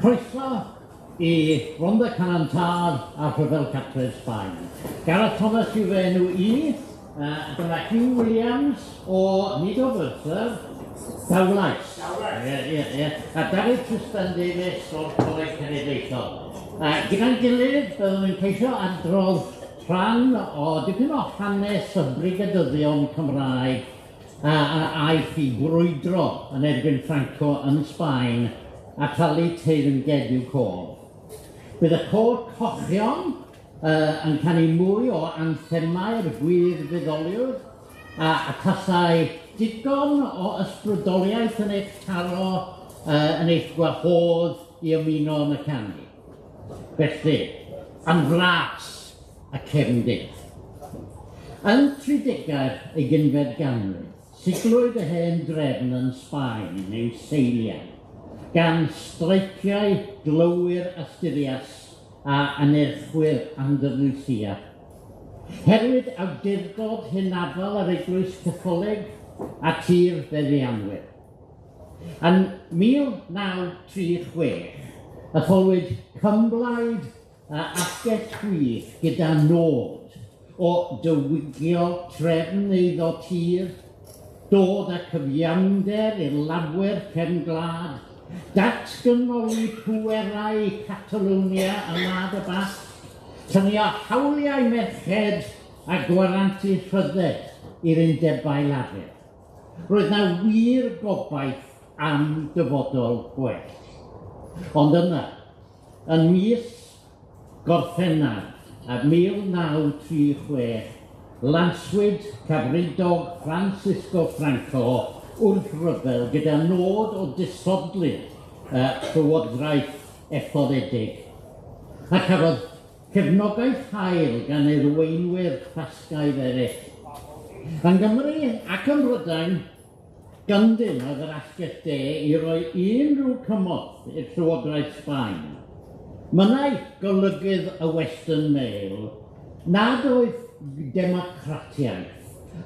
Croeso i Rhondda Cynon Taf a Rhyfel Cartref Sbaen. Gareth Thomas yw fy enw i, dyma Huw Williams o nid o Ferthyr, Dowlais. Dowlais. Ie, ie, ie. A Dafydd Trystan Davies o'r Coleg Cenedlaethol. Gyda'n gilydd, byddwn yn ceisio adrodd rhan o dipyn o hanes y brigadyddion Cymraeg a aeth i brwydro yn erbyn Franco yn Sbaen a talu teyrnged i'w cof. Bydd y côr cochion yn canu mwy o anthemau'r gwir-fuddoliwr a tasai digon o ysbrydoliaeth yn eich taro, yn eich gwahodd i ymuno yn y canu. Felly, yn fras y cefndir. Yn tridegau'r ugeinfed ganrif, siglwyd y hen drefn yn Sbaen i'w seiliau, gan streiciau glowyr Asturias a anerchwyr Andalusia. Herwyd awdurdod hynafol yr Eglwys Catholig a tir feddianwyr. Yn 1936, etholwyd clymblaid a asgell chwith gyda nod o dywygio trefn eiddo tir, dod â cyfiawnder i'r lafwyr cefn gwlad, datganoli pwerau Catalonia a Wlad y Basg, llunio hawliau merched a gwarantu rhyddid i'r undebau lafur. Roedd 'na wir gobaith am dyfodol gwell. Ond yna, yn mis Gorffennaf 1936, lanswyd Cadfridog Francisco Franco wrth ryfel gyda nod o disodli'r llywodraeth etholedig, a chafodd cefnogaeth hael gan arweinwyr Ffasgaidd eraill. Yng Nghymru ac ym Mhrydain, gyndyn oedd yr asgell de i roi unrhyw cymorth i'r Llywodraeth Sbaen. Mynnai golygydd y Western Mail nad oedd democratiaeth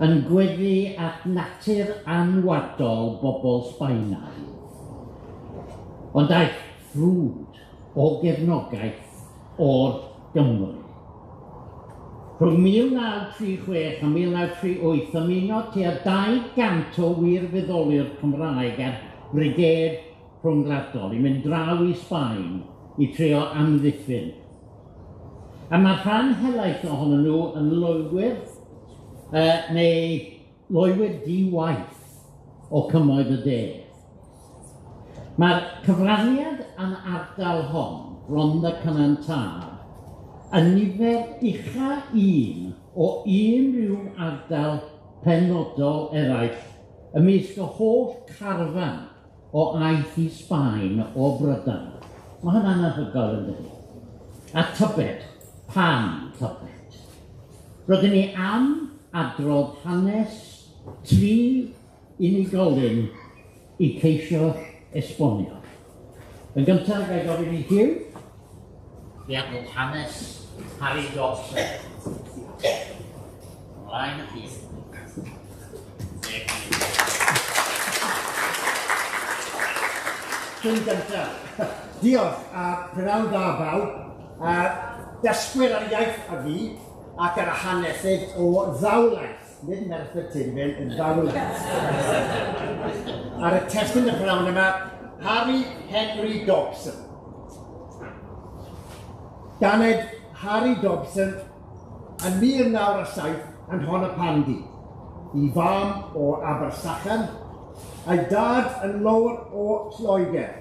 yn gweddu at natur anwadol bobl Sbaenaidd. Ond daeth ffrwd o gefnogaeth o'r Gymru. Rhwng 1936 a 1938 ymunodd tua 200 o wirfoddolwyr Cymraeg â'r Brigêd Rhyngwladol i mynd draw i Sbaen i trio amddiffyn. A mae rhan helaeth ohonyn nhw yn loywyr neu loywyr di-waith o Cymoedd y De. Mae'r cyfraniad yn ardal hon, Rhondda Cynon Taf, yn nifer ucha un o unrhyw ardal penodol eraill ymysg y holl carfan o aeth i Sbaen o Brydain. Mae hynna'n anhygoel yn dydi? A tybed, pam tybed? Rydyn ni am adrodd hanes tri unigolyn i ceisio esbonio. Yn gyntaf, ga i gofyn i Huw i adrodd hanes Harry Dawson. Ymlaen â chi. Cyn gyntaf, diolch a prynawn da bawb, a dysgwyr ar iaith a fi ac ar y hanesydd o Ddowlais. Nid Merthyr Tudful, yn Ddowlais. Ar y testun y prynawn yma, Harry Henry Dobson. Ganed Harry Dobson yn 1907 yn Nhonypandy, i fam o Abersychan, a'i dad yn löwr o Lloegr.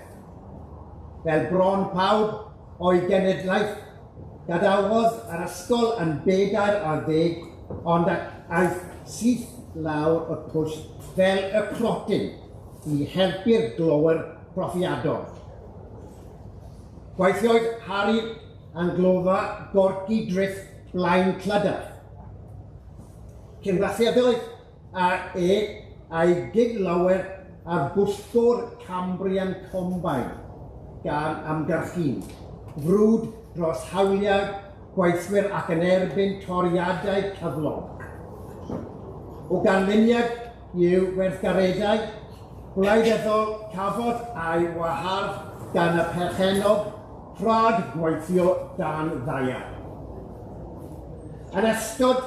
Fel bron pawb o'i genedlaeth, Gadawodd yr ysgol yn bedair ar ddeg ond aeth syth lawr y pwll fel y crotyn i helpu'r glowyr profiadol. Gweithiodd Harry yn glofa Gorky Drift Blaen Clydach. Cyn-rasiadoedd a e a'i gyd-lawer ar bwyllgor Cambrian Combine gan ymgyrchu'n frwd dros hawliau gweithwyr ac yn erbyn toriadau cyflog. O ganlyniad i'w weithgareddau gwleidyddol cafodd ei wahardd gan y perchennog rhag gweithio dan ddaear. Yn ystod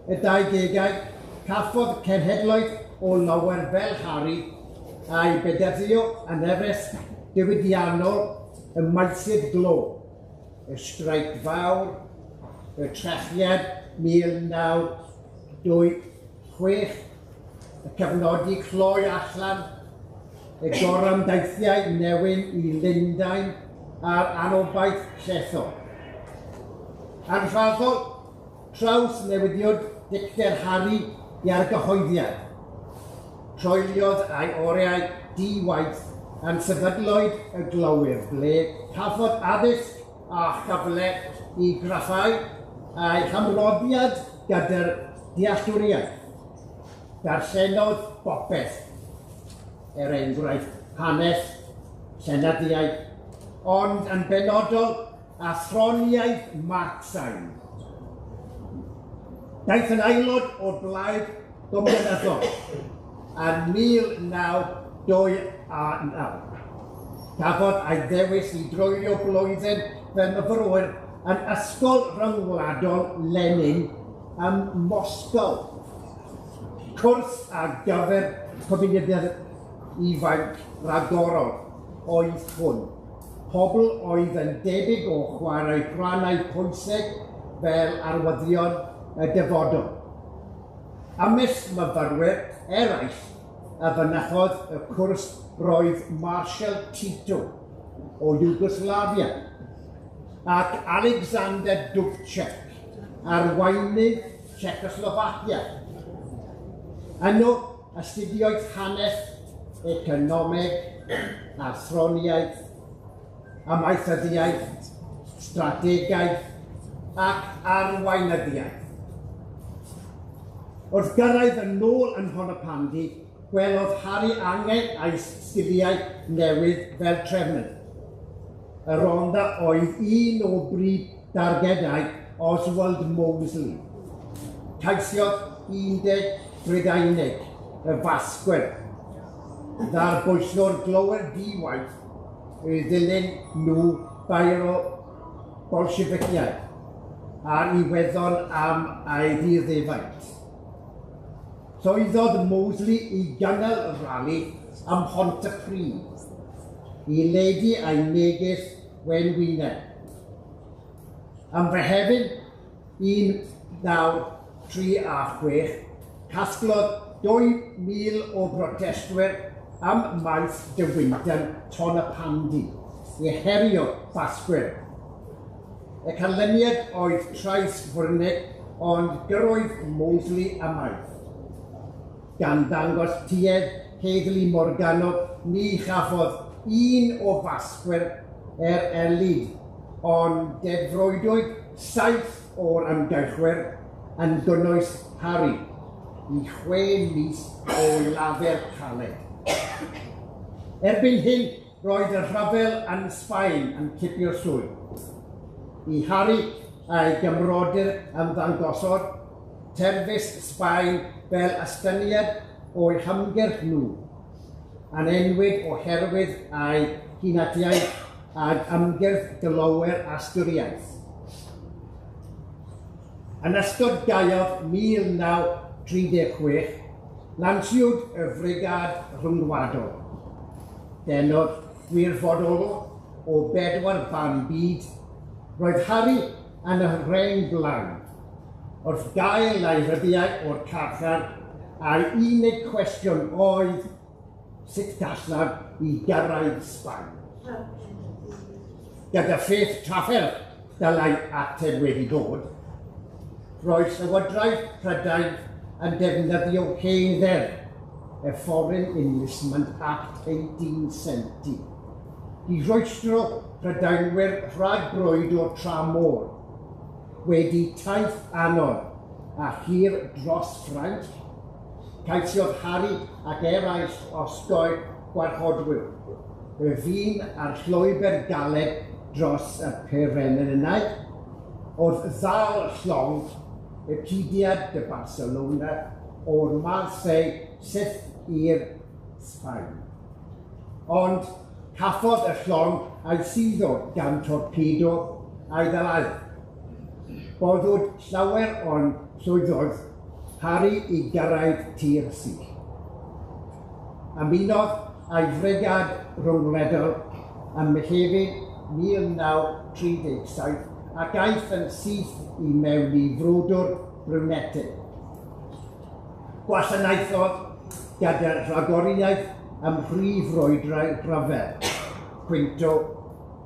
y 20au, cafodd cenhedloedd o lawer fel Harry a'i bedyddio yn erys diwydiannol y meysydd glo, y streic fawr, y trechiad 1926, y cyfnodi cloi allan, y gorymdeithiau newyn i Lundain a'r anobaith llethol. Anrhaddol, trawsnewidiwyd dicter Harry i argyhoeddiad. Treuliodd ei oriau di-waith yn sefydlwyd y glowyr ble cafodd addysg a chyfle i graffau a'i hymroddiad gyda'r dealltwriaeth. Darllenodd bopeth, er enghraifft hanes, llenyddiaeth, ond yn benodol athroniaeth Marxaidd. Daeth yn aelod o'r Blaid Gominyddol yn 1929. Cafodd ei ddewis i dreulio blwyddyn fel myfyrwyr yn Ysgol Ryngwladol Lenin ym Moscow. Cwrs ar gyfer cymunedau ifanc ragorol oedd hwn. Pobl oedd yn debyg o chwarae rhannau pwysig fel arwyddion y dyfodol. Ymysg myfyrwyr eraill a fynychodd y cwrs roedd Marshal Tito o Yugoslavia ac Alexander Dubček, arweinydd Czechoslovacia. Yno astudiodd hanes, economeg, athroniaeth, amaethyddiaeth, strategaeth ac arweinyddiaeth. Wrth gyrraedd yn ôl yn Nhonypandy, gwelodd Harry angen a'i sgiliau newydd fel trefnydd. Y Rhondda oedd un o brif dargedau Oswald Mosley. Ceisiodd undeb Brydeinig, y Fasgwyr, ddarbwyllo'r glowyr di-waith i ddilyn nhw beiro Bolsheficiaid a'r Iwerddon am ei ddioddefaint. Llwyddodd Mosley i gynnal y rali ym Mhontypridd i ledu ei neges wenwyneb. Ym Mehefin 1936, casglodd 2,000 o brotestwyr ym maes Dewinton Tonypandy i herio Basgwyr. Y canlyniad oedd trais ffyrnig, ond gyrroedd Mosley ymaith. Gan ddangos tuedd Heddlu Morgannwg, ni chafodd un o Fasgwyr er erlid, ond dedfrwydwyd 7 o'r ymgyrchwyr yn gynnwys Harry i 6 mis o lafer caled. Erbyn hyn, roedd y rhyfel yn Sbaen yn cipio swydd. I Harry a'i gymrodyr ymddangosodd terfysg Sbaen fel estyniad o'i hymgyrch nhw, yn enwyd oherwydd ei hunaniaeth ag ymgyrch glowyr Asturiaeth. Yn ystod gaeaf 1936, lansiwyd y Frigâd Rhyngwladol. Denodd gwirfoddolwr o bedwar ban byd, roedd Harry yn y rheng blaen. Wrth gael ei rhyddhau o'r carchar, a'i unig cwestiwn oedd sut gallaf i gyrraedd Sbaen. Gyda pheth trafferth dylai ateb wedi dod, roedd Llywodraeth Prydain yn defnyddio hen ddeddf, y Foreign Enlistment Act 1870, i rwystro Prydeinwyr rhag brwydro tramor, wedi taith anodd a hir dros Ffrainc, ceisiodd Harry ac eraill osgoi gwarchodwyr, y ffin a'r llwybr galed dros y Pyreneinau, wrth ddal llong y Ciudad de Barcelona o'r Marseille syth i'r Sbaen. Ond Cafodd y llong ei suddo gan torpedo a'i ddalaeth. Boddwyd llawer ond llwyddodd Harry i gyrraedd tir sych. Ymunodd â'i frigâd rhyngwladol ym Mehefin 1937 ac aeth yn syth i mewn i frwydr Brunete. Gwasanaethodd gyda rhagoriaeth ym mhrif frwydrau rhyfel, Quinto,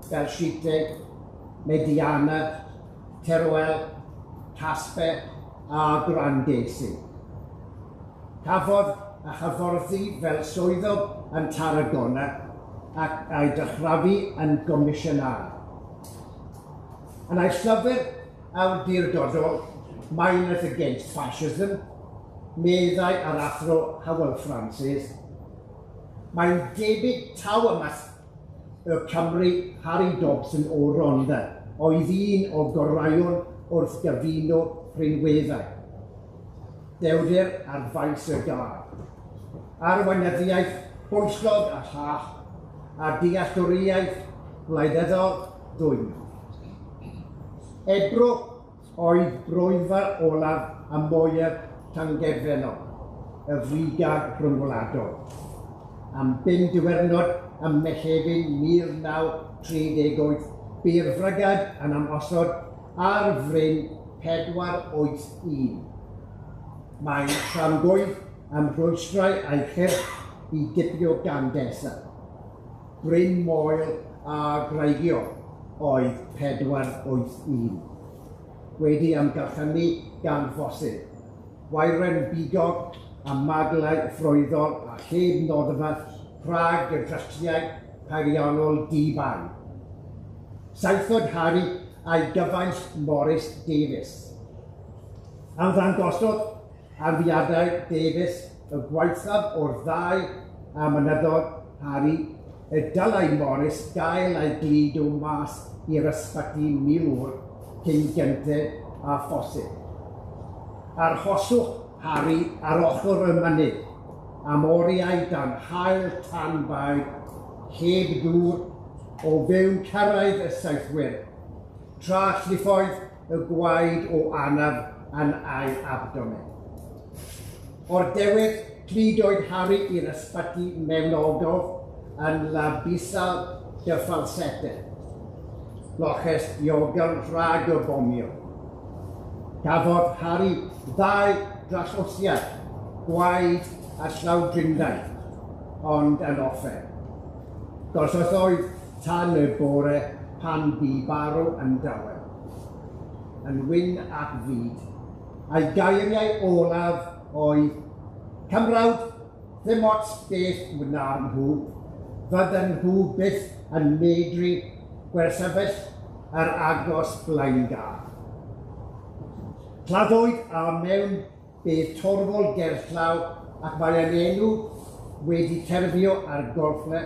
Belchite, Mediana, Teruel, Caspe a Grandesi. Cafodd a hyfforddi fel swyddog yn Tarragona ac a'i dychrafu yn gomisiynâr. Yn ei llyfr awdurdodol Miners Against Fascism, meddai yr Athro Hywel Francis, mae'n debyg taw ymysg y Cymry Harry Dobson o Rhondda oedd un o goreuon wrth gyfuno rhinweddau. Dewrder ar faes y gad. Arweinyddiaeth bwyllog a llall, a dealltwriaeth wleidyddol ddwyn. Ebro oedd brwyddfa olaf a mwyaf tyngedfennol y frigâd rhyngwladol. Am bum diwrnod ym Mehefin 1938, bu'r frigâd yn ymosod ar fryn 481. Mae'n tramgwydd am rhwystrau a'i chyrff i gipio Gandesa. Bryn Moel a Greigio oedd 481. Wedi amgylchynu gan fosib, Wyren bigog a maglau ffrwyddol a lled noddfa rhag y drychiau peiriannol di-bai. Saethod Harry a'i gyfaill Morris Davies. Ymddangosodd arfiadau Davies y gwaethaf o'r ddau a mynyddodd Harry y dylai Morris gael ei gludo mas i'r ysbyty milwr cyn gynted â phosib. Arhoswch Harry ar ochr y mynydd am oriau dan haul tanbaid, heb ddŵr, o fewn cyrraedd y saethwyr, tra llifoedd y gwaed o anaf yn ei abdomen. O'r diwedd, cludwyd Harry i'r ysbyty mewn ogof yn La Bisal de Falsete, loches diogel rhag y bomio. Cafodd Harry ddau drallosiad, gwaed a llawdriniaeth, ond yn ofer. Gorsafoedd tan y bore pan bu farw yn dawel, yn wyn ac fud, a'i geiriau olaf oedd, Cymrawd, ddim ots beth wna nhw, fydden nhw byth yn medru gwersefyll yr agos blaengar. Claddwyd a mewn bedd torfol gerllaw ac mae ei enw wedi cerfio ar gorffle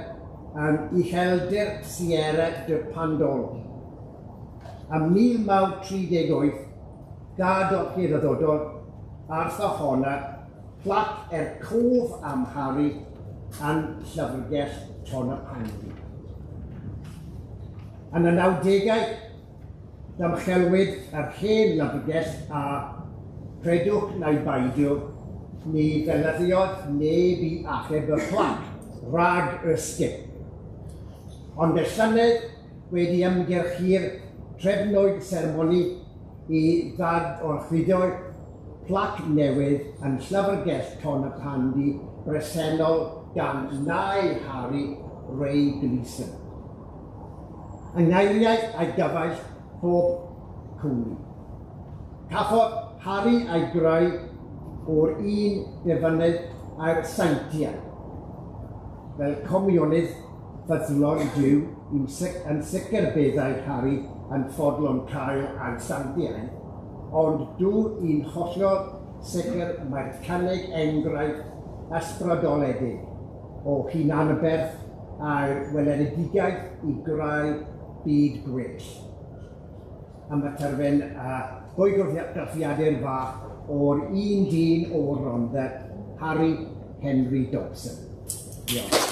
yn ucheldir Sierra de Pandolo. Ym 1938, gad orchudd ddododd Arthur Honna plac er cof am Harry yn llyfrgell Tonypandy. Yn y 90au, dymchelwyd yr hen lyfrgell a credwch neu beidio, ni ddefnyddiodd neb i achub y plac rhag y sgip. Ond y llynedd wedi ymgyrchu'r trefnwyd seremoni i ddad-orchuddio plac newydd yn llyfrgell Tonypandy bresennol gan nai Harry Ray Gleeson. Yng ngeiriau a'i gyfaill pob cwmni. Cafodd Harry ei greu o'r un defnydd a'r seintiau. Fel comiwnydd ffyddlon Duw, yn sicr byddai Harry yn fodlon cael ei seintiau, ond dw i'n hollol sicr mae'r cynnig enghraifft ysbrydoledig o hunanaberth a'r weledigaeth i greu byd gwell. Am y terfyn a bwygraffiadau'r fach o'r un dyn o'r Rhondda, Harry Henry Dobson. Diolch.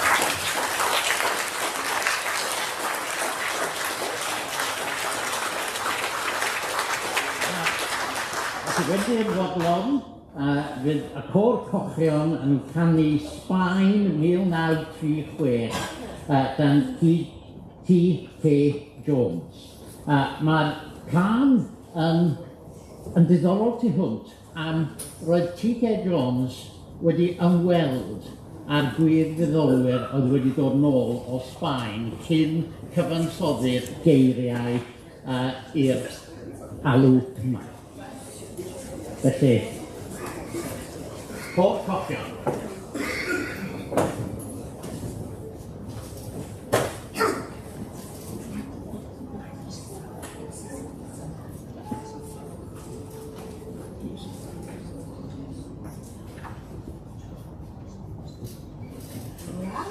chi wedi yn fodlon, fydd y Côr Cochion yn canu Sbaen 1936 dan T.K. Jones. Ma'r cân yn yn ddiddorol tu hwnt am roedd T.K. Jones wedi ymweld â'r gwirfoddolwyr oedd wedi dod nôl o Sbaen cyn cyfansoddi'r geiriau i'r alw yma. Felly, Côr Cochion.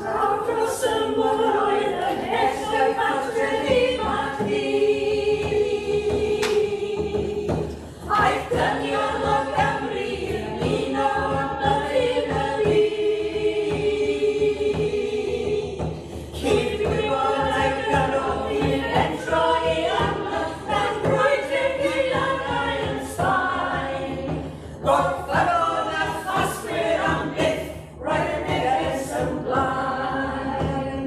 Lawr dros y moroedd ymhell o'i cartref i Madrid. Aeth dynion o Gymru i ymuno â byddin y byd. Cyd-gwybod a'i gyrrodd i fentro i ymladd mewn brwydr geiriadau yn Sbaen. Gorffennodd a ffasgwyr am byth, roedd y neges yn blaen.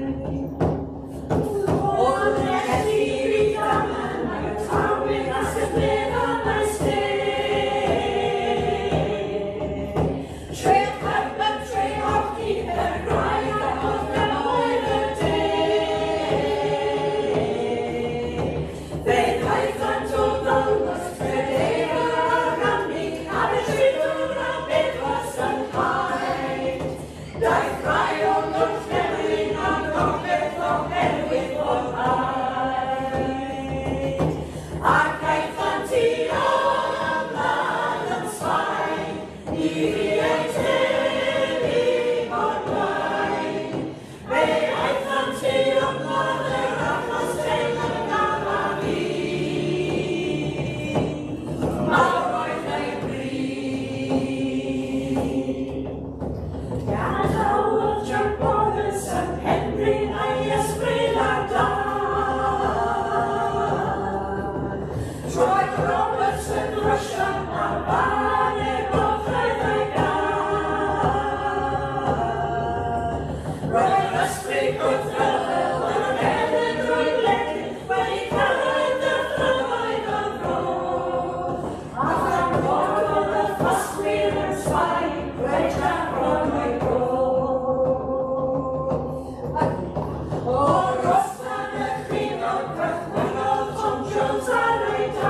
O'r Llanelli i Rydaman, mae y tawyr a sefydledd am Tre'r Cefn, Treorci, y Graig a Gorllewin y De. Fe ddaethant o Ddowlais, Tredegar a Rhymni, ar y Tridwr a Bedwas yn Paid. Daeth rhai o'r gorllewin a'r gogledd oherwydd bod rhaid. Ac aethant i ymladd yn Sbaen, i eu teulu o'r blaen. Fe aethant i ymladd yr achos teyrngaf a fu. Mawr oedd eu bri. Gadawodd Jack Roberts ym Mhenrhyn a'i ysbryd ar dân. Troedd Roberts yn Russian ar baner gogledd ei gad. Roedd ysbryd gwrthryfel yn ymeddu drwy wledydd wedi cyrraedd dyffrynnoedd y fro. A phan gododd y ffasgwyr yn Sbaen, roedd Jack Ron o'i bro. O Roslan y Rhinog cychwynnodd Tom Jones ar ei daith.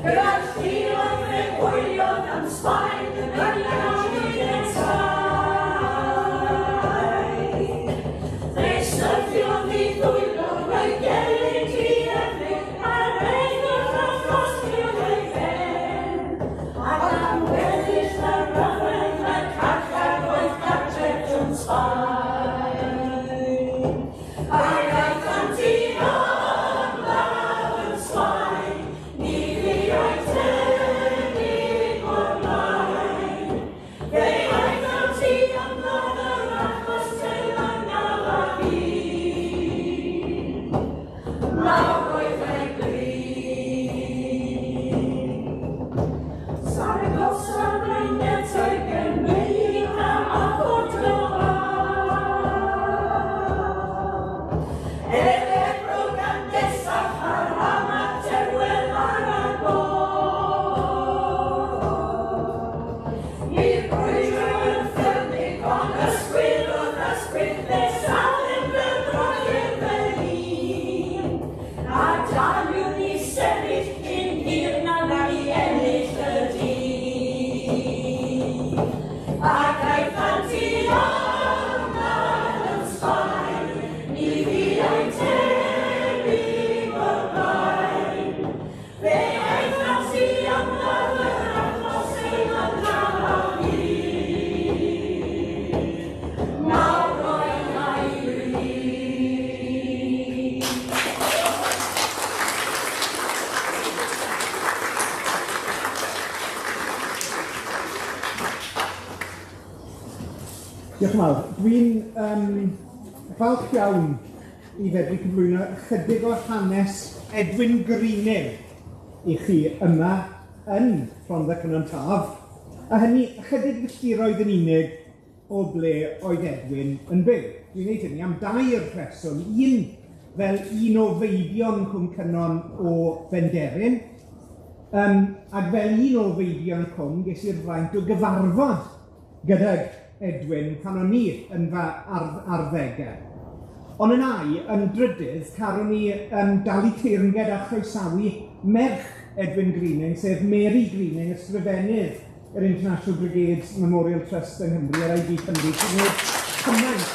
Gyda'r lluoedd fe hwyliodd am Sbaen yn 1937. Fe syrthiodd i ddwylo ei gelyn dieflig a'r enw'r a ffrostiodd ei ben. Ac am weddill y rhyfel y carchar oedd cartref John Sbaen. Ac aethant i ymladd yn Sbaen, ni fuodd tebyg o'r blaen. Fe aethant i ymladd yr achos teyrngaf a fu. Mawr oedd eu bri. Saragossa, Brainerd, Melilla a Cordoba. El Ebro, Gandesa, Jarama, Teruel, Aragon. I'r brwydro yn ffyrnig, ond ysgwydd wrth ysgwydd, nes alun fy brodyr fel un. A daliwn i sefyll cyn hir na i ennill y dydd. Ac aethant i ymladd yn Sbaen, ni fuodd tebyg o'r blaen. Fe aethant i ymladd yr achos teyrngaf a fu. Mawr oedd eu bri. Diolch yn fawr. Dwi'n falch iawn i fedru cyflwyno ychydig o hanes Edwin Greening. i chi yma yn Rhondda Cynon Taf, a hynny ychydig filltiroedd yn unig o ble oedd Edwin yn byw. Dwi'n neud hynny am dair rheswm, un fel un o feibion Cwm Cynon o Benderyn, ac fel un o feibion y Cwm, ges i'r fraint o gyfarfod gydag Edwin pan o'n i yn fy arddegau. Ond yn ai, yn drydydd, carwn i dalu teyrnged a chroesawu merch Edwin Greening, sef Mary Greening, ysgrifennydd yr International Brigades Memorial Trust yng Nghymru, yr IB Cymru, sy'n gwneud cymaint.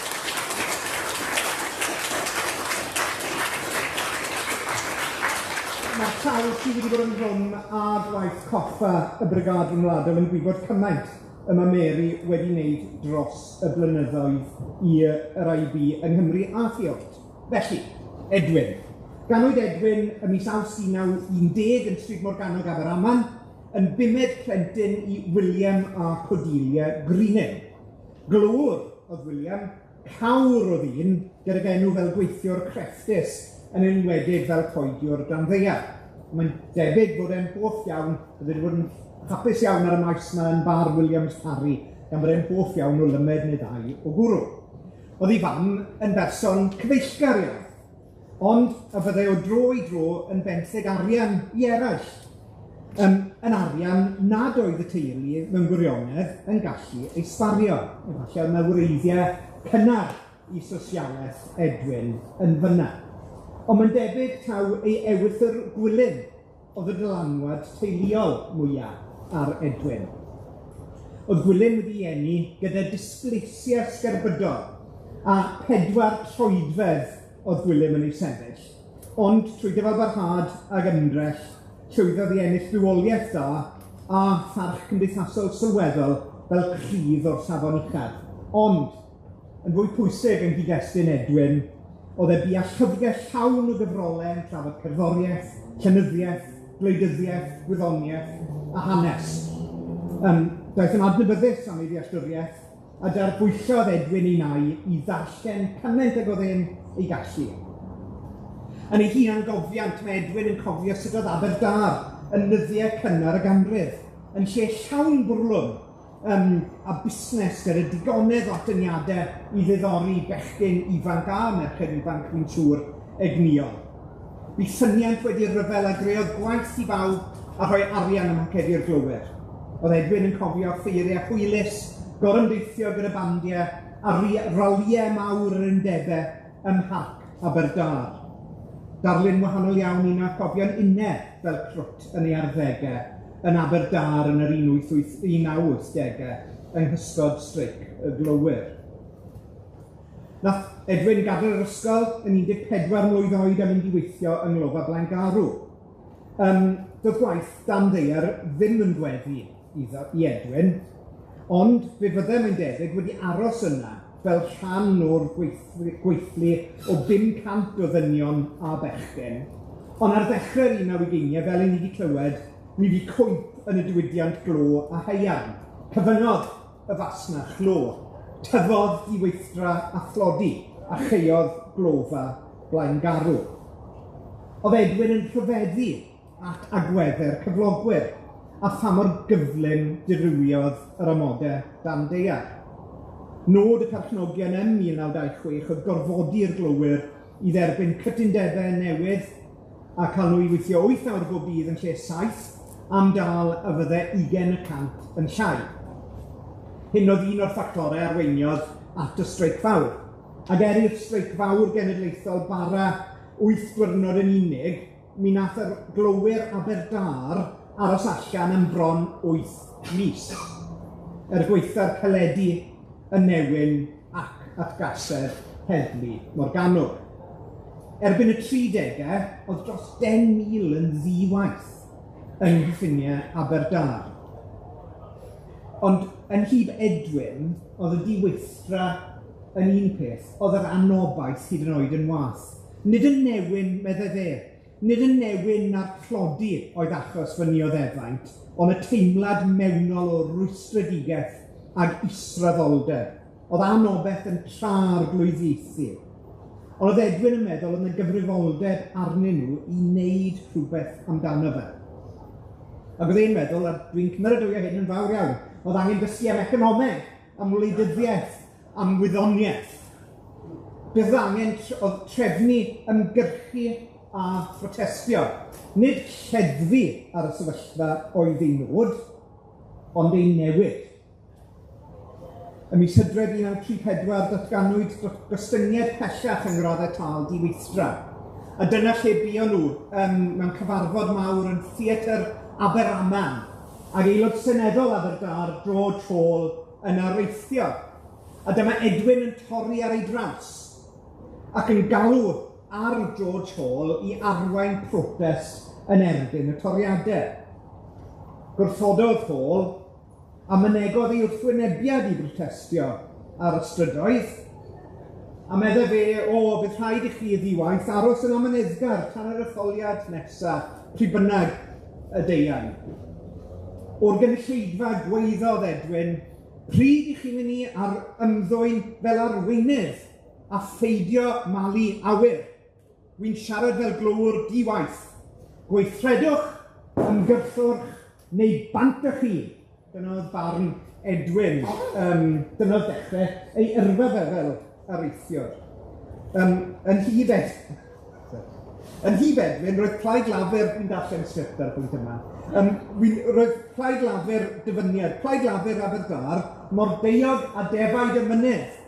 Mae'r sawl sydd wedi bod ynghlwm â gwaith coffa y Brigâd Ryngwladol yn gwybod cymaint y mae Mary wedi wneud dros y blynyddoedd i'r IB yng Nghymru a thu hwnt. Felly, Edwin. Ganwyd Edwin ym mis Awst 1910 yn Stryd Morgannwg Aberaman, yn bumed plentyn i William a Cordelia Greening. Glöwr oedd William, cawr oedd un, gydag enw fel gweithiwr crefftus, yn enwedig fel coediwr dan ddaear. Mae'n debyg bod e'n hoff iawn, bod wedi bod yn hapus iawn ar y maes 'ma yn bar Williams Parry, gan bod e'n hoff iawn o lymed neu ddau o gwrw. Oedd ei fam yn berson cyfeillgar iawn, ond a fyddai o dro i dro yn benthyg arian i eraill, yn arian nad oedd y teulu mewn gwirionedd yn gallu ei sbario. Efallai oedd 'na wreiddiau cynnar i sosialaeth Edwin yn fyna. Ond mae'n debyg taw ei ewythr Gwilym oedd y dylanwad teuluol mwya ar Edwin. Oedd Gwilym wedi eni gyda dysplasia sgerbydol a 4 troedfedd oedd Gwilym yn ei sefyll, ond trwy dyfalbarhad ag ymdrech, llwyddodd i ennill bywoliaeth dda a pharch cymdeithasol sylweddol fel crydd o'r safon uchaf. Ond, yn fwy pwysig yng nghyd-destun Edwin, oedd e bia llyfrgell llawn o gyfrolau yn trafod cerddoriaeth, llenyddiaeth, gwleidyddiaeth, gwyddoniaeth a hanes. Daeth yn adnabyddus am ei ddealltwriaeth, a darbwyllodd Edwin ei nai i ddarllen cymaint ag oedd e'n ei gallu. Yn ei hunangofiant, mae Edwin yn cofio sut oedd Aberdâr yn nyddiau cynnar y ganrif, yn lle llawn bwrlwm a busnes gyda digonedd o atyniadau i ddiddori bechgyn ifanc a merched ifanc, fi'n siŵr, egnïol. Bu ffyniant wedi'r rhyfel a greodd gwaith i bawb a rhoi arian ym mhocedi'r glowyr. Oedd Edwin yn cofio ffeiriau hwylus, gorymdeithio gyda bandiau a ralïau mawr yr undebau ym Mharc Aberdâr. Darlun wahanol iawn i na chofio'n unne fel crwt yn ei arddegau yn Aberdâr yn yr 1980au yng nghysgod streic y glowyr. Nath Edwin gadael yr ysgol yn 14 mlwydd oed a mynd i weithio yng Nglofa Blaengarw. Doedd gwaith dan ddaear ddim yn gweddu iddo i Edwin, ond fe fyddai mae'n debyg wedi aros yna fel rhan o'r gweithlu o 500 o ddynion a bechgyn. Ond ar ddechrau'r 1920au, fel 'yn ni wedi clywed, mi fu cwymp yn y diwydiant glo a haearn. Cyfyngodd y fasnach glo, tyfodd diweithdra a thlodi, a chaeodd glofa Blaengarw. Oedd Edwin yn rhyfeddu at agwedde'r cyflogwyr, a pha mor gyflym dirywiodd yr amodau dan ddaear. Nod y perchnogion ym 1926 oedd gorfodi'r glowyr i dderbyn cytundebau newydd a cael nhw i weithio 8 awr bob dydd yn lle 7 am dâl a fydde 20% yn llai. Hyn oedd un o'r ffactorau arweiniodd at y streic fawr. Ac er i'r streic fawr genedlaethol bara 8 diwrnod yn unig, mi nath yr glowyr Aberdâr aros allan am bron 8 mis. Er gwaetha'r caledu, y newyn ac atgasedd heddlu Morgannwg. Erbyn y 30au, oedd dros 10,000 yn ddi-waith yng nghyffiniau Aberdâr. Ond yn nhyb Edwin, oedd y diweithdra yn un peth, oedd yr anobaith hyd yn oed yn wath. Nid y newyn, meddai fe, nid y newyn na'r tlodi oedd achos fy nioddefaint, ond y teimlad mewnol o rwystredigaeth ag israddoldeb. Oedd anobaith yn trarglwyddiaethu. Ond oedd Edwin yn meddwl oedd 'na gyfrifoldeb arnyn nhw i wneud rhywbeth amdano fe. Ac o'dd e'n meddwl, a dwi'n cymeradwyo hyn yn fawr iawn, o'dd angen dysgu am economeg, am wleidyddiaeth, am wyddoniaeth. Bydd angen o'dd trefnu ymgyrchu a phrotestio, nid lleddfu ar y sefyllfa oedd ei nod, ond ei newid. Ym mis Hydref 1934 datganwyd gostyngiad pellach yng ngraddau tâl diweithdra. A dyna lle buon nhw mewn cyfarfod mawr yn Theatr Aberaman, ag aelod seneddol Aberdâr, George Hall, yn areithio. A dyma Edwin yn torri ar ei draws, ac yn galw ar George Hall i arwain protest yn erbyn y toriade. Gwrthododd Hall a mynegodd ei wrthwynebiad i brotestio ar y strydoedd, a medde fe, o, bydd rhaid i chi ddiwaith aros yn amyneddgar tan yr etholiad nesa, pryd bynnag y deuai. O'r gynulleidfa gweiddodd Edwin, pryd i chi'n mynd i ar ymddwyn fel arweinydd a pheidio malu awyr. Wi'n siarad fel glowr diwaith. Gweithredwch, ymgyrchwch, neu bant â chi. Dyna o'dd barn Edwin, dyna o'dd dechre ei yrfa fe fel areithiwr. Yn hyd yn hyd Edwin, roedd Plaid Lafur, fi'n darllen sgript ar y pwynt yma, roedd Plaid Lafur dyfyniad, Plaid Lafur Aberdâr, mor beiog a defaid y mynydd.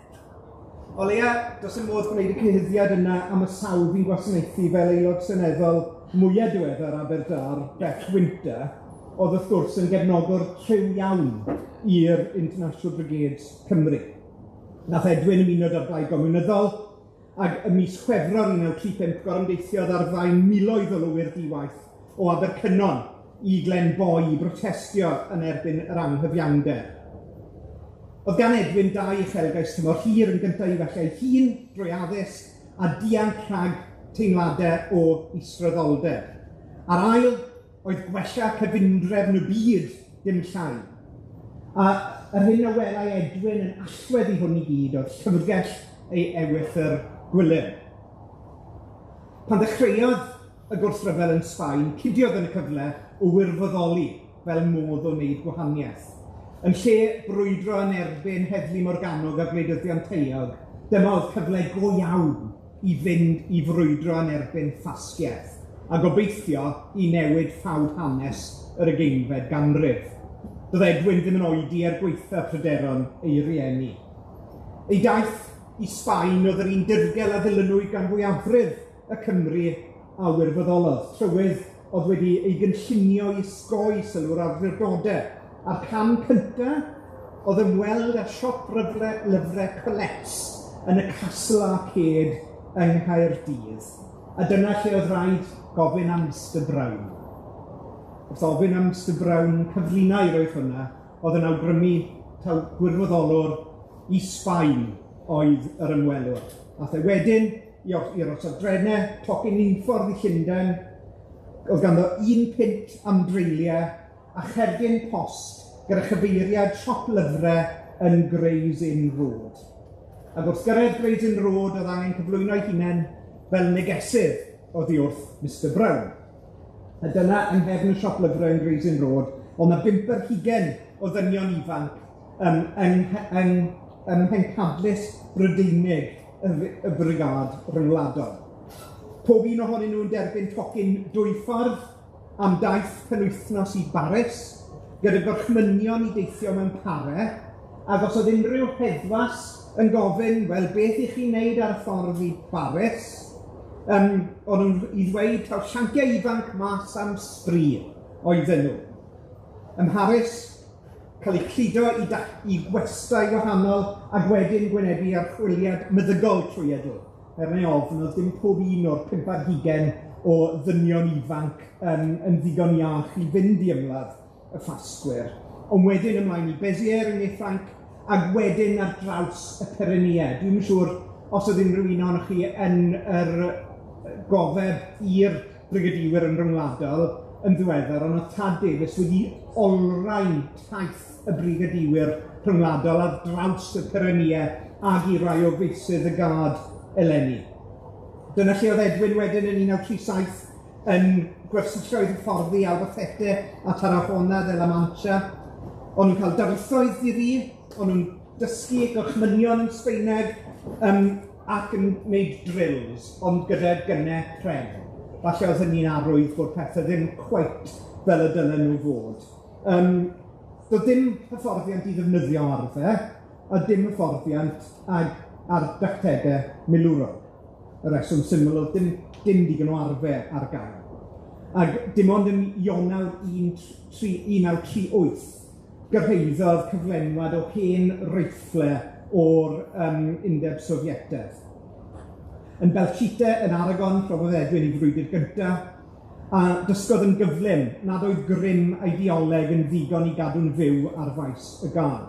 O leia, does dim modd gwneud y cyhuddiad yna am y sawl fi'n gwasanaethu fel aelod seneddol mwya diweddar Aberdâr, Beth Winter, o'dd wrth gwrs yn gefnogwr triw iawn i'r International Brigades Cymru. Nath Edwin ymuno 'da'r Blaid Gomiwnyddol, ag ym mis Chwefror 1935 gorymdeithiodd ar flaen miloedd o lywyr diwaith o Abercynon i Glenboi i brotestio yn erbyn yr anghyfiawnder. O'dd gan Edwin dau uchelgais tymor hir, yn gyntaf i wella ei hun drwy addysg a dianc rhag teimlade o israddoldeb. A'r ail oedd gwella cyfundrefn y byd, dim llai. A yr hyn a welai Edwin yn allwedd i hwn i gyd oedd llyfrgell ei ewythr Gwilym. Pan ddechreuodd y gwrthryfel yn Sbaen, cudiodd yn y cyfle o wirfoddoli fel modd o wneud gwahaniaeth. Yn lle brwydro yn erbyn Heddlu Morgannwg a gwleidyddion taeog, dyma o'dd cyfle go iawn i fynd i frwydro yn erbyn ffasgiaeth, a gobeithio i newid ffawd hanes yr ugeinfed ganrif. Do'dd Edwin ddim yn oedi er gwaetha pryderon ei rieni. Ei daith i Sbaen o'dd yr un dirgel a ddilynwyd gan fwyafrif y Cymry a wirfoddolodd, trywydd o'dd wedi ei gynllunio i osgoi sylw'r awdurdode, a'r cam cynta o'dd ymweld â siop lyfre Colette's yn y Castle Arcade yng Nghaerdydd. A dyna lle o'dd rhaid gofyn am Mr Brown. Wrth ofyn am Mr Brown, cyfrinair oedd hwnna, o'dd yn awgrymu taw gwirfoddolwr i Sbaen oedd yr ymwelwr. Ath e wedyn i'r orsaf drene, tocyn unffordd i Llundain, o'dd ganddo 1 punt am dreuliau a cherdyn post gyda chyfeiriad siop lyfre yn Gray's Inn Road. Ac wrth gyrraedd Gray's Inn Road o'dd angen cyflwyno ei hunen fel negesydd oddi wrth Mr Brown. A dyna yng nghefn y siop lyfre yn Gray's Inn Road, o'dd 'na 25 o ddynion ifanc ym mhencadlys Brydeinig y Brigâd Ryngwladol. Pob un ohonyn nhw'n derbyn tocyn dwyffordd am daith penwythnos i Baris, gyda gorchmynion i deithio mewn pare, ac os oedd unrhyw heddwas yn gofyn, wel, beth i chi'n neud ar y ffordd i Baris, o'n nhw'n i ddweud taw llanciau ifanc mas am sbri oedden nhw. Ym Mharis, cael eu cludo i gwestai wahanol ac wedyn gwynebu archwiliad meddygol trwyadl. Er neu ofn, oedd dim pob un o'r 25 o ddynion ifanc yn ddigon iach i fynd i ymladd y ffasgwyr. Ond wedyn ymlaen i Béziers yn ne Ffrainc, ac wedyn ar draws y Pyreneau. Dwi'm yn siŵr os oedd unrhyw un ohonoch chi yn yr gofeb i'r brigadiwyr yn ryngwladol yn ddiweddar, ond oedd Tad Davies wedi olrhain taith y brigadiwyr rhyngwladol ar draws y Pyreneau ag i rai o feysydd y gad eleni. Dyna lle oedd Edwin wedyn yn 1937 yn gwersylloedd hyfforddi Albacete a Tarragona de la Mancha, o'n nhw'n cael darlithoedd di-ri, o'n nhw'n dysgu gorchmynion yn Sbaeneg, ac yn gwneud drills, ond gyda gynne pren. Falle oedd hynny'n arwydd bod pethe ddim cweit fel y dylen nhw fod. Doedd dim hyfforddiant i ddefnyddio arfe, a dim hyfforddiant ag ar dactege milwrol. Y reswm syml oedd dim digon o arfe ar gael. Ag dim ond yn Ionawr 1938 gyrhaeddodd cyflenwad o hen reiffle o'r Undeb Sofietaidd. Yn Belchite yn Aragon, profodd Edwin 'i frwydr gynta, a dysgodd yn gyflym nad oedd grym ideoleg yn ddigon i gadw'n fyw ar faes y gad.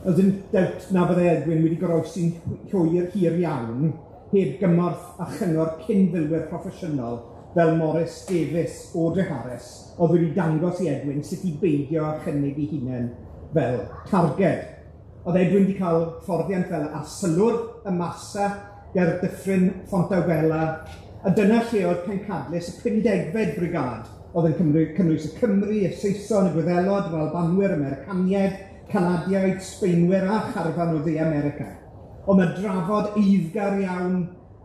Oedd yn dewt na fydde Edwin wedi goroesi'n hwyr hir iawn heb gymorth a chyngor cyn-filwyr proffesiynol fel Morris Davies o Dreharris, oedd wedi dangos i Edwin sut i beidio â chynnig ei hunain fel targed. Oedd Edwin wedi cael fforddiant fel arsylwr y Marsa ger dyffryn Fontaubella, a dyna lle oedd pencadlys y 50fed Brigâd, oedd yn cynnwys y Cymry, y Saeson, y Gwyddelod, yr Albanwyr, Americaniaid, Canadiaid, Sbaenwyr a charfan o Dde America. Oedd 'na drafod eiddgar iawn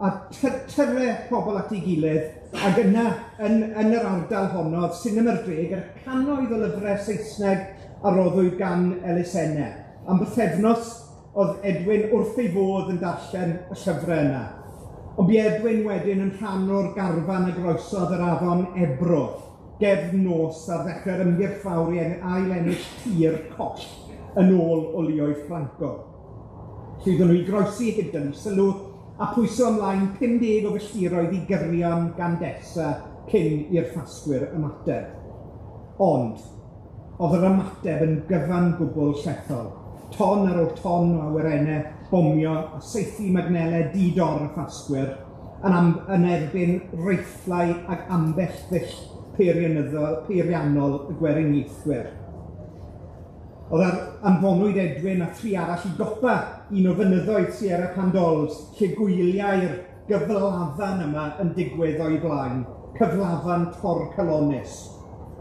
a tyrre pobl at ei gilydd, ac yna, yn yr ardal honno, oedd sinema'r dre gyda cannoedd o lyfrau Saesneg a roddwyd gan elusennau. Am bythefnos oedd Edwin wrth ei fodd yn darllen y llyfrau yna. Ond bu Edwin wedyn yn rhan o'r garfan a groesodd yr afon Ebro, gefn nos ar ddechrau'r ymgyrch fawr i ail ennill tir coll yn ôl o luoedd Franco. Llwyddon nhw i groesi heb dynnu sylw a pwyso ymlaen 50 o filltiroedd i gyrion Gandesa cyn i'r ffasgwyr ymateb. Ond oedd yr ymateb yn gyfan gwbl llethol. Ton ar ôl ton o awyrennau, bomio a saethu magnelau di-dor y ffasgwyr yn erbyn reifflau ac ambell ddull peiriannol y gweriniaethwyr. Oedd anfonwyd Edwin a tri arall i gopa un o fynyddoedd Sierra Pandols, lle gwyliau'r gyflafan yma yn digwydd o'i blaen, cyflafan torcalonnus.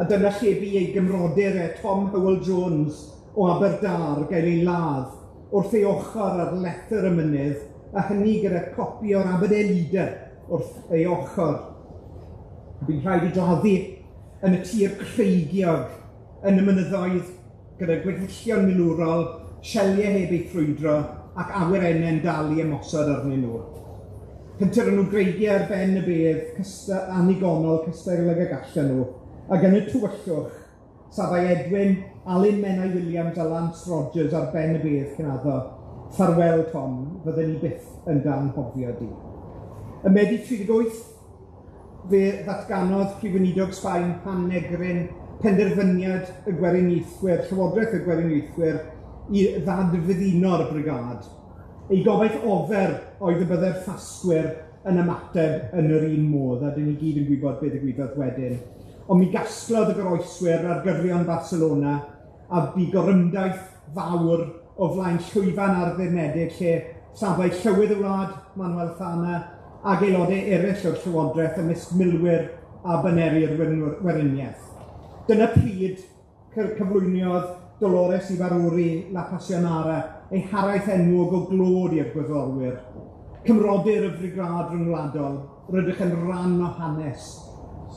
A dyna lle bu ei gymrodyr e Tom Howell Jones o Aberdâr gael ei ladd wrth ei ochr ar lethr y mynydd, a hynny gyda copi o'r Aberdare Leader wrth ei ochr. Bu'n rhaid i gladdu yn y tir creigiog yn y mynyddoedd gyda gweddillion milwrol, sieliau heb eu ffrwydro ac awyrennau'n dal i ymosod arnyn nhw. Pentyrron nhw greigiau ar ben y bedd, annigonol, cystal ag y gallan nhw, ac yn y tywyllwch, safai Edwin, Alun Menai Williams a Lance Rogers ar ben y bedd cyn addo, ffarwel Tom, fydden ni byth yn danghofio di. Ym Medi 38, fe ddatganodd Prif Weinidog Sbaen Juan Negrin penderfyniad y Gweriniaethwyr, Llywodraeth y Gweriniaethwyr, i ddadfyddino'r brigâd. Ei gobaith ofer oedd y bydde'r ffasgwyr yn ymateb yn yr un modd, a dyn ni gyd yn gwybod beth ddigwyddodd wedyn. Ond mi gasglodd y goroeswyr ar gyrion Barcelona a bu gorymdaith fawr o flaen llwyfan arddunedig lle safai llywydd y wlad, Manuel Thana, ac aelodau eraill o'r Llywodraeth ymysg milwyr a baneri'r Weriniaeth. Dyna pryd cyflwyniodd Dolores Ibarruri La Passionara, ei haraith enwog o glod i'r gwyddorwyr. Cymrodyr y Frigâd Ryngwladol, rydych yn rhan o hanes,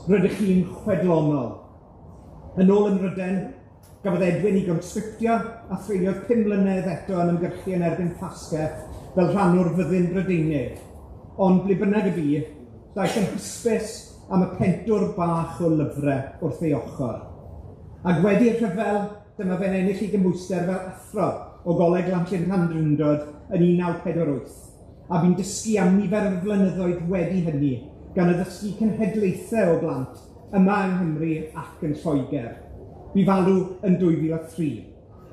rydych chi'n chwedlonol. Yn ôl ym Mhrydain, gafodd Edwin ei gonsgriptio a threuliodd 5 mlynedd eto yn ymgyrchu yn erbyn ffasgaeth fel rhan o'r fyddin Brydeinig. Ond ble bynnag y bu, daeth yn hysbys am y pentwr bach o lyfrau wrth ei ochr. Ac wedi'r rhyfel, dyma fe'n ennill ei gymhwyster fel athro o Goleg Llanllyn Llandrindod yn 1948, a bu'n dysgu am nifer o flynyddoedd wedi hynny, gan addysgu cenhedlaethau o blant yma yng Nghymru ac yn Lloegr. Bu farw yn 2003.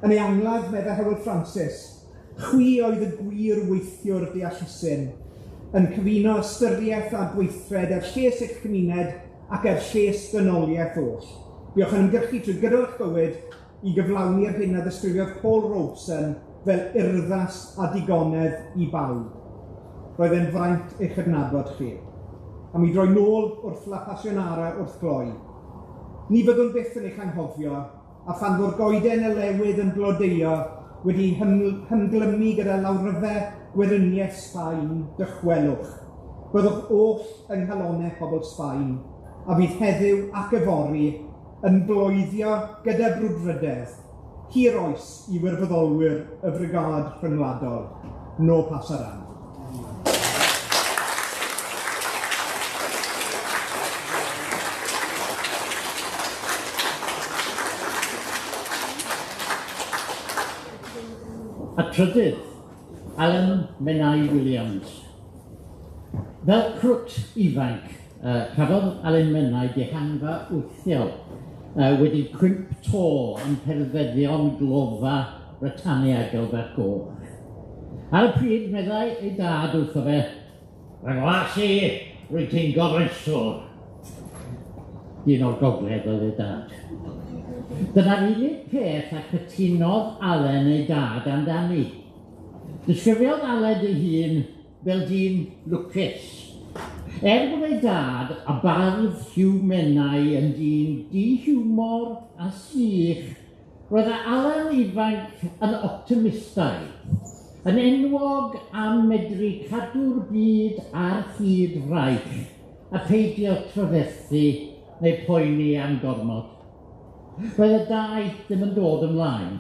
Yn ei angladd, meddai Hywel Francis, chwi oedd y gwir weithiwr deallusyn, yn cyfuno ystyriaeth a gweithred er lles eich cymuned ac er lles dynoliaeth oll. Buoch yn ymgyrchu trwy gydol eich bywyd i gyflawni'r hyn a ddisgrifiodd Paul Robeson fel urddas a digonedd i bawb. Roedd e'n fraint eich adnabod chi. A mi droi nôl wrth La Passionara wrth gloi. Ni fyddwn byth yn eich anghofio, a phan fo'r goeden olewydd yn blodeuo wedi hymglymu gyda lawryfe gweriniaeth Sbaen, dychwelwch. Byddwch oll yng nghalonau pobl Sbaen, a fydd heddiw ac yfory yn bloeddio gyda brwdfrydedd, hir oes i wirfoddolwyr y Frigâd Rhyngwladol. No pasaran. A trydydd, Alan Menai Williams. Fel crwt ifanc, cafodd Alan Menai dihangfa wthiol wedi cwymp to yn perfeddion glofa Britannia Gilbert Goch. Ar y pryd, meddai ei dad wrtho fe, "Fy ngwas i, rwyt ti'n goroeswr." Dyn o'r gogledd oedd ei dad. Dyna'r unig peth a cytunodd Alun ei dad amdani. Disgrifiodd Aled ei hun fel dyn lwcus. Er bod ei dad a bardd Hugh Menai yn dyn di-hiwmor a sych, roedd Alan ifanc yn optimistaidd, yn enwog am medru cadw'r byd ar hyd fraich a peidio tryfethu neu poeni am gormod. Roedd y daith ddim yn dod ymlaen.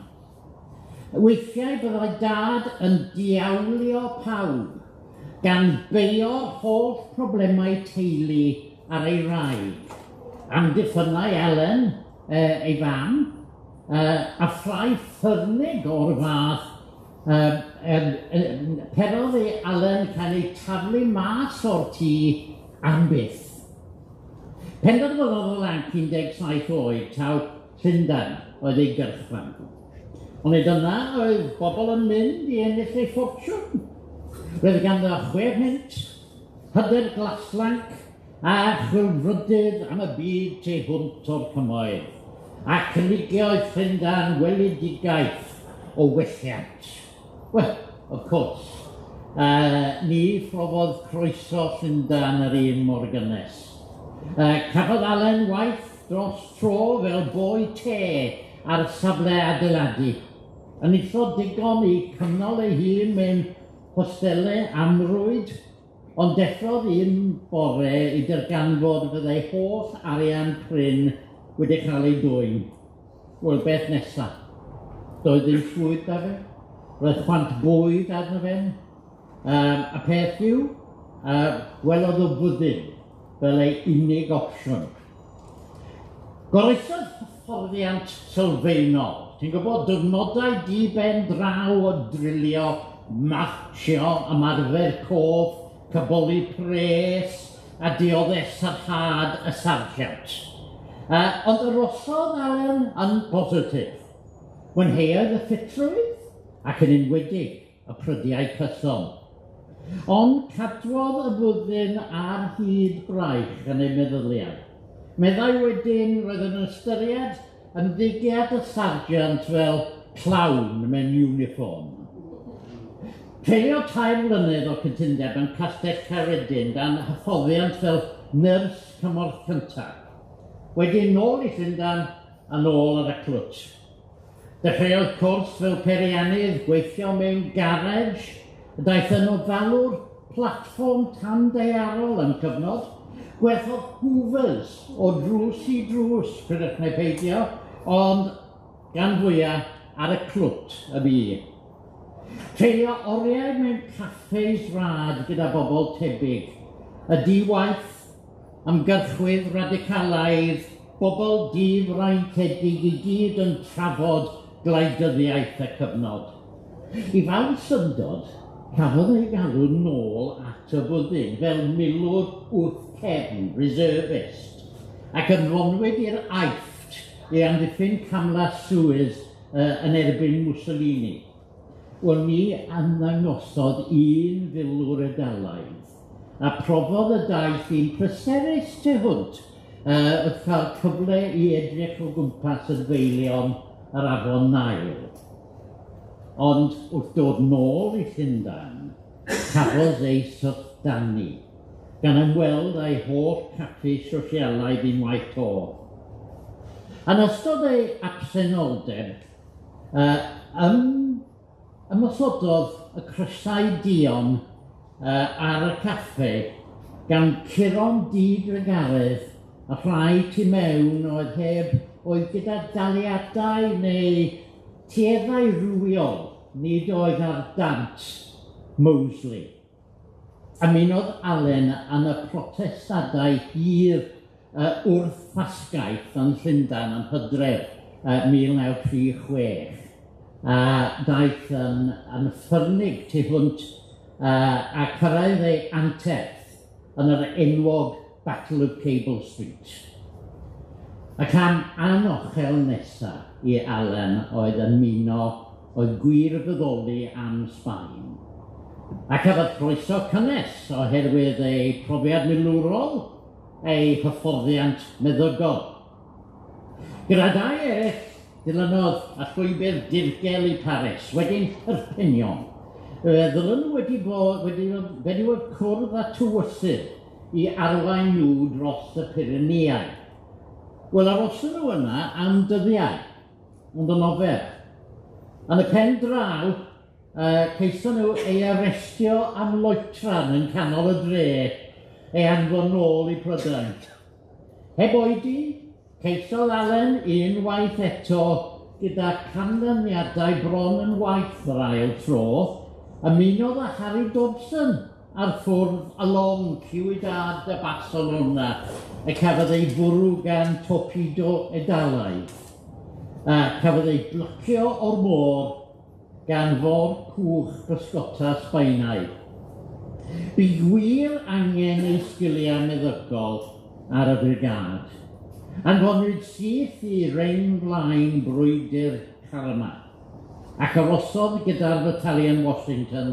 Weithiau byddai dad yn diawlio pawb, gan beio'r holl problemau teulu ar ei wraig. Amddiffynnai Ellen, ei fam, a ffrae ffyrnig o'r fath, perodd ei Ellen cael ei taflu mas o'r tŷ am byth. Penderfynodd y lanc 17 oed taw Llundain oedd ei gyrchfan. Ond nid yna oedd bobl yn mynd i ennill eu ffortiwn. Roedd ganddo 6 punt, hyder glaslanc a chwilfrydydd am y byd tu hwnt o'r cymoedd, a cynigiodd Llundain weledigaeth o welliant. Wel, of course, ni phrofodd croeso Llundain yr un mor gynnes. Cafodd Alun waith dros tro fel boi te ar safle adeiladu, enillodd digon i cynnal ei hun mewn hostele amrwyd, ond deffrodd un bore i darganfod fyddai holl arian prin wedi cael ei dwyn. Wel, beth nesa? Doedd ddim swydd 'da fe, roedd chwant bwyd arno fe, a peth yw, gwelodd y fyddin fel ei unig opsiwn. Goroesodd hyfforddiant sylfaenol, ti'n gwybod, diwrnodau di-ben draw o drilio, martsio, ymarfer cof, caboli pres, a dioddef sarhad y sarjant. Ond arosodd Alan yn positif. Mwynheuodd y ffitrwydd ac yn enwedig y prydiau cyson. Ond cadwodd y fyddin ar hyd braich yn ei meddyliau. Meddai wedyn roedd yn ystyried ymddygiad y sarjant fel clown mewn uniform. Treuliodd 3 mlynedd o'r cytundeb yn Castell Caeredin dan hyfforddiant fel nyrs cymorth cyntaf. Wedyn nôl i Llundain a nôl ar y clwt. Dechreuodd cwrs fel peiriannydd gweithio mewn garej, daeth yn ofalwr platfform tanddaearol am cyfnod, gwerthodd Hoovers o drws i drws, credwch neu peidio, ond gan fwyaf ar y clwt y bu. Treulio oriau mewn caffes rad gyda bobl tebyg, y di-waith, ymgyrchwydd radicalaidd, bobl difraintedig i gyd yn trafod gwleidyddiaeth y cyfnod. I fawr syndod, cafodd ei galw nôl at y fyddin fel milwr wrth cefn, reservist, ac anfonwyd i'r Aifft i amddiffyn camlas Suez yn erbyn Mussolini. Wel, mi ymddangosodd un filwr Eidalaidd, a profodd y daith un pleserus tu hwnt wrth cael cyfle i edrych o gwmpas adfeilion yr afon Nile. Ond wrth dod nôl i Llundain, cafodd ei syfrdanu. gan ymweld â'i holl caffi sosialaidd unwaith 'to. Yn ystod ei absenoldeb, ymosododd y crysau duon ar y caffe gan curo'n di-drugaredd y rhai tu mewn oedd heb oedd gyda daliadau neu tueddau rhywiol nid oedd ar dant Mosley. Ymunodd Allen yn y protestadau hir wrth ffasgaeth yn Llundain yn Hydref 1936, a daeth yn ffyrnig tu hwnt a cyrraedd ei anterth yn yr enwog Battle of Cable Street. Y cam anochel nesa i Allen oedd ymuno oedd gwirfoddoli am Sbaen. A cafodd croeso cynnes oherwydd ei profiad milwrol, ei hyfforddiant meddygol. Gyda dau eraill, dilynodd y llwybr dirgel i Paris, wedyn Perpignan. Ddylen nhw wedi bod wedi wedi bod cwrdd â tywysydd i arwain nhw dros y Pyreneau. Wel, aroson nhw yna am dyddiau, ond yn ofer. Yn y pen draw, ceison nhw ei arestio am loetran yn canol y dre, ei anfon nôl i Prydain. Heb oedi, ceisiodd Allen unwaith eto gyda canlyniadau bron yn waeth yr ail tro, ymunodd â Harry Dobson ar ffwrdd y long Ciudad de Barcelona y cafodd ei fwrw gan torpedo Eidalaidd. A cafodd ei blocio o'r môr gan fod cwch bysgota Sbaenaidd. Bu gwir angen ei sgiliau meddygol ar y brigâd. Anfonwyd syth i reng flaen brwydr Jarama, ac arosodd gyda'r Battalion Washington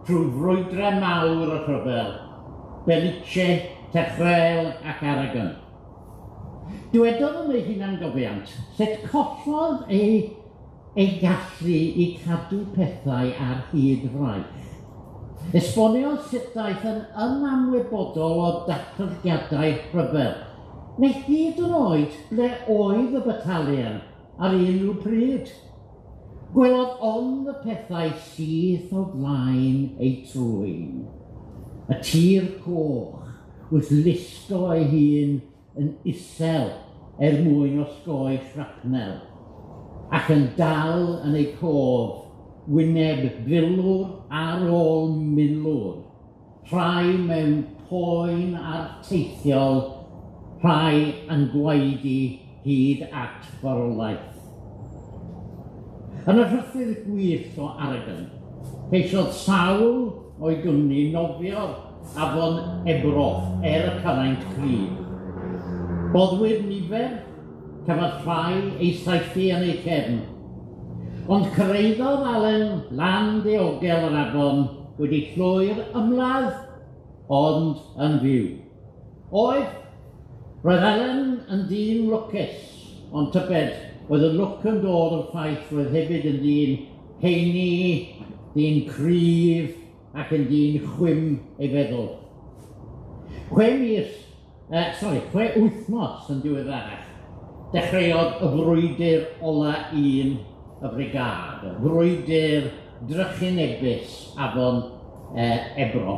trwy frwydrau mawr y rhyfel, Belice, Teruel ac Aragon. Dywedodd yn ei hunangofiant sut collodd ei gallu i cadw pethau ar hyd fraich. Esboniodd sut daeth yn ymwybodol o datblygiadau rhyfel, neu hyd yn oed ble oedd y batalion ar unrhyw pryd. Gwelodd ond y pethau syth o flaen ei trwyn. Y tir coch wrth lusgo ei hun yn isel er mwyn osgoi shrapnel, ac yn dal yn ei cof wyneb filwr ar ôl milwr, rhai mewn poen arteithiol, rhai yn gwaedu hyd at farwolaeth. Yn y rhythyr gwyllt o Aragon, ceisiodd sawl o'i gwmni nofio'r afon Ebro er y cyraint cryf. Boddwyd nifer, cafodd rhai eu saethu yn eu cefn, ond cyrhaeddodd Allen lan diogel yr afon wedi llwyr ymladd, ond yn fyw. Oedd, roedd Allen yn ddyn lwcus, ond tybed, oedd y lwc yn dod o'r ffaith roedd hefyd yn ddyn heini, dyn cryf, ac yn ddyn chwim ei feddwl. 6 wythnos yn diweddarach, dechreuodd y frwydr ola un y brigâd, y frwydr drychinebus afon Ebro.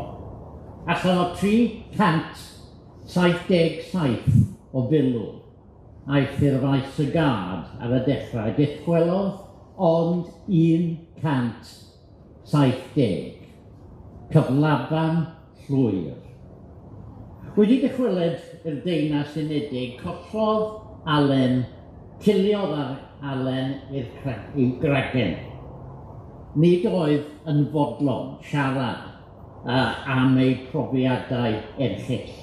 Allan o 377 o filwr aeth i'r faes y gad ar y dechrau, dychwelodd ond 170. Cyflafan llwyr. Wedi dychwelyd i'r Deyrnas Unedig, collodd Allen, ciliodd ar Allen i'r gragen. Nid oedd yn fodlon siarad am ei profiadau erchyll.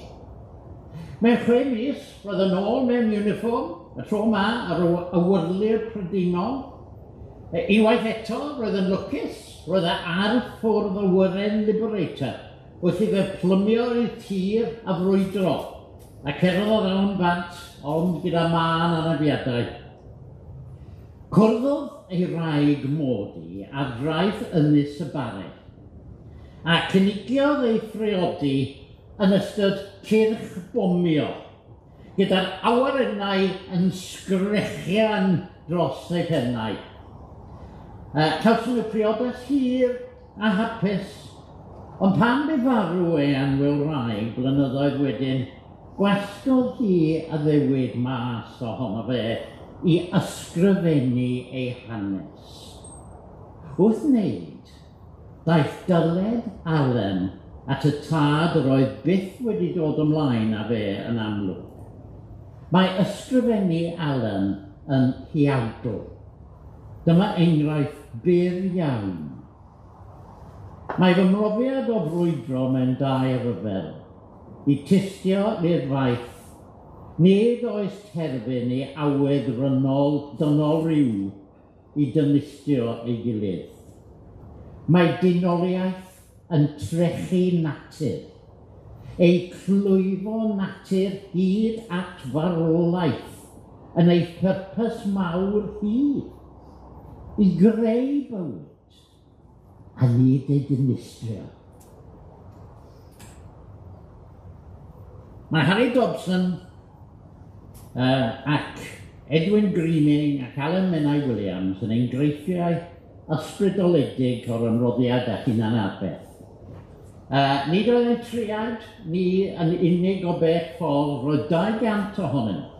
Mewn 6 mis, roedd yn ôl mewn uniform, y tro yma ar awyrlu'r Prydeinol. Unwaith eto, roedd yn lwcus, roedd e ar ffwrdd awyren Liberator, wrth iddo plymio i'r tir a frwydro, a cerddodd awn bant, ond gyda mân anafiadau. Cwrddodd ei wraig Maudie ar draeth Ynys y Barri, a cynigiodd ei phriodi yn ystod cyrch bomio, gyda'r awyrennau yn sgrechian dros eu pennau. Cawson nhw priodas hir a hapus, ond pan bu farw ei annwyl wraig blynyddoedd wedyn, gwasgodd hi addewid mas ohono fe i ysgrifennu ei hanes. Wrth wneud, daeth dyled Alan at y tad yr oedd byth wedi dod ymlaen â fe yn amlwg. Mae ysgrifennu Alan yn huawdl. Dyma enghraifft byr iawn. Mae fy mhrofiad o frwydro mewn dau ryfel i tystio i'r ffaith nid oes terfyn i awydd rynol dynol ryw i dymistio ei gilydd. Mae dynoliaeth yn trechu natur, ei clwyfo natur hyd at farwolaeth yn ei phwrpas mawr hyd, i greu bywyd a nid ei dinistrio. Mae Harry Dobson ac Edwin Greening ac Alan Menai Williams yn enghreifftiau ysbrydoledig o'r ymroddiad a hunanaberth. Nid oedd ein triad ni yn unig o bell ffordd, roedd 200 ohonyn nhw.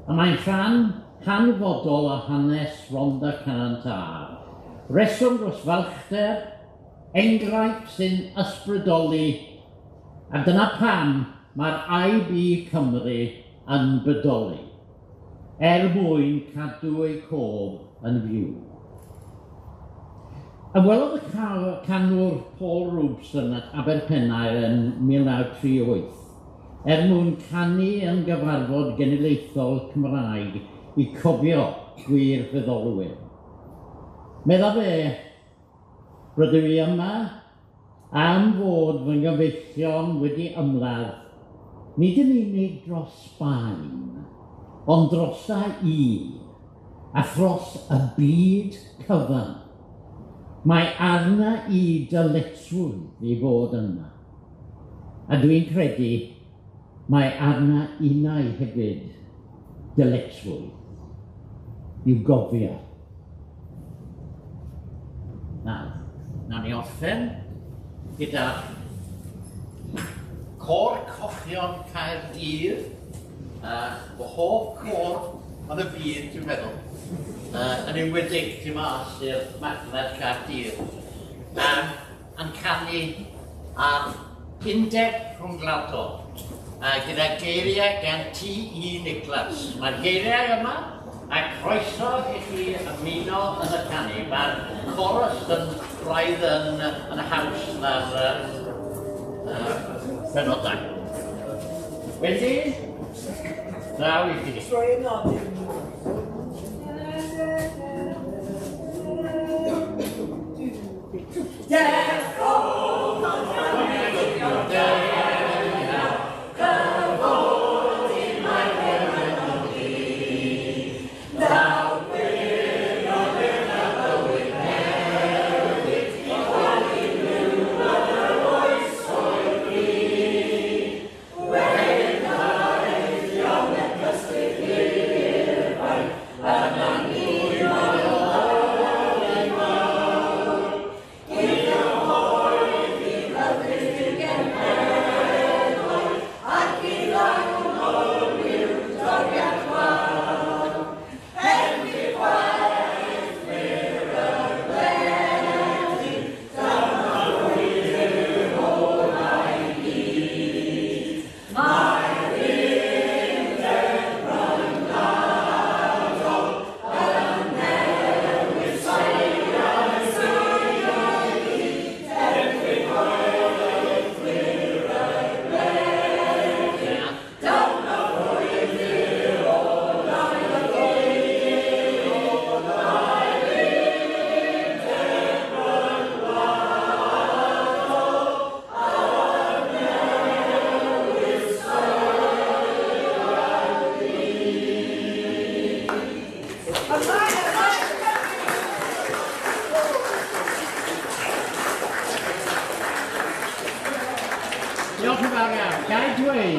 A mae'n rhan hanfodol o hanes Rhondda Cynon Taf. Reswm dros falchder, enghraifft sy'n ysbrydoli, a dyna pam mae'r IB Cymru yn bodoli, er mwyn cadw eu cof yn fyw. Ymwelodd y canwr Paul Robeson at Aberpennar yn 1938, er mwyn canu yn gyfarfod genedlaethol Cymraeg i cofio gwir feddylwyr. Medda fe, rydw i yma am fod fy nghyfeillion wedi ymladd, nid yn unig dros Sbaen, ond drosa i, a thros y byd cyfan. Mae arna i dyletswydd i fod yma. A dwi'n credu mae arna innau hefyd dyletswydd i'w gofio. Nawr, nawn ni orffen gyda Côr Cochion Caerdydd, fy hoff côr yn y byd, dwi'n meddwl, yn enwedig tu mas i'r marchnad Caerdydd, yn canu ar Undeb Rhyngwladol, gyda geiriau gan T.E. Nicholas. Mae'r geiriau yma, a croeso i chi ymuno yn y canu. Mae'r chorus yn braidd yn haws na'r penodau. Wendy, draw i chi. Troi y nodyn.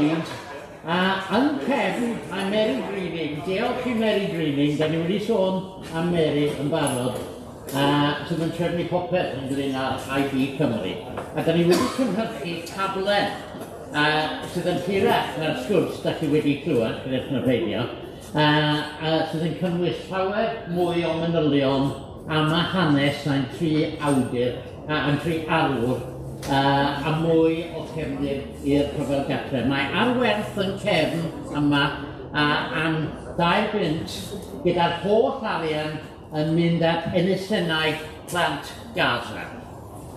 ddeud, a yn cefn mae Mary Greening, diolch i Mary Greening, da ni wedi sôn am Mary yn barod, a sydd yn trefnu popeth ynglyn â'r IB Cymru. A da ni wedi cynhyrchu taflen a sydd yn hirach na'r sgwrs da chi wedi clywed, credwch neu beidio, a, a sydd yn cynnwys llawer mwy o manylion am y hanes a'n tri awdur, a, a'n tri arwr, a, a mwy o cefndir i'r rhyfel gartre. Mae ar werth yn cefn yma a, am 2 bunt gyda'r holl arian yn mynd at elusennau plant Gaza.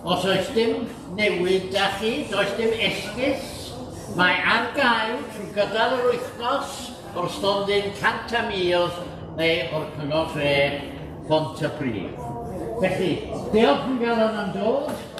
Os oes dim newid da chi, does dim esgus, mae ar gael trwy gydol yr wythnos o'r stondin 100,000 neu o'r cyngor dre Pontypridd. Felly, diolch yn galon am dod.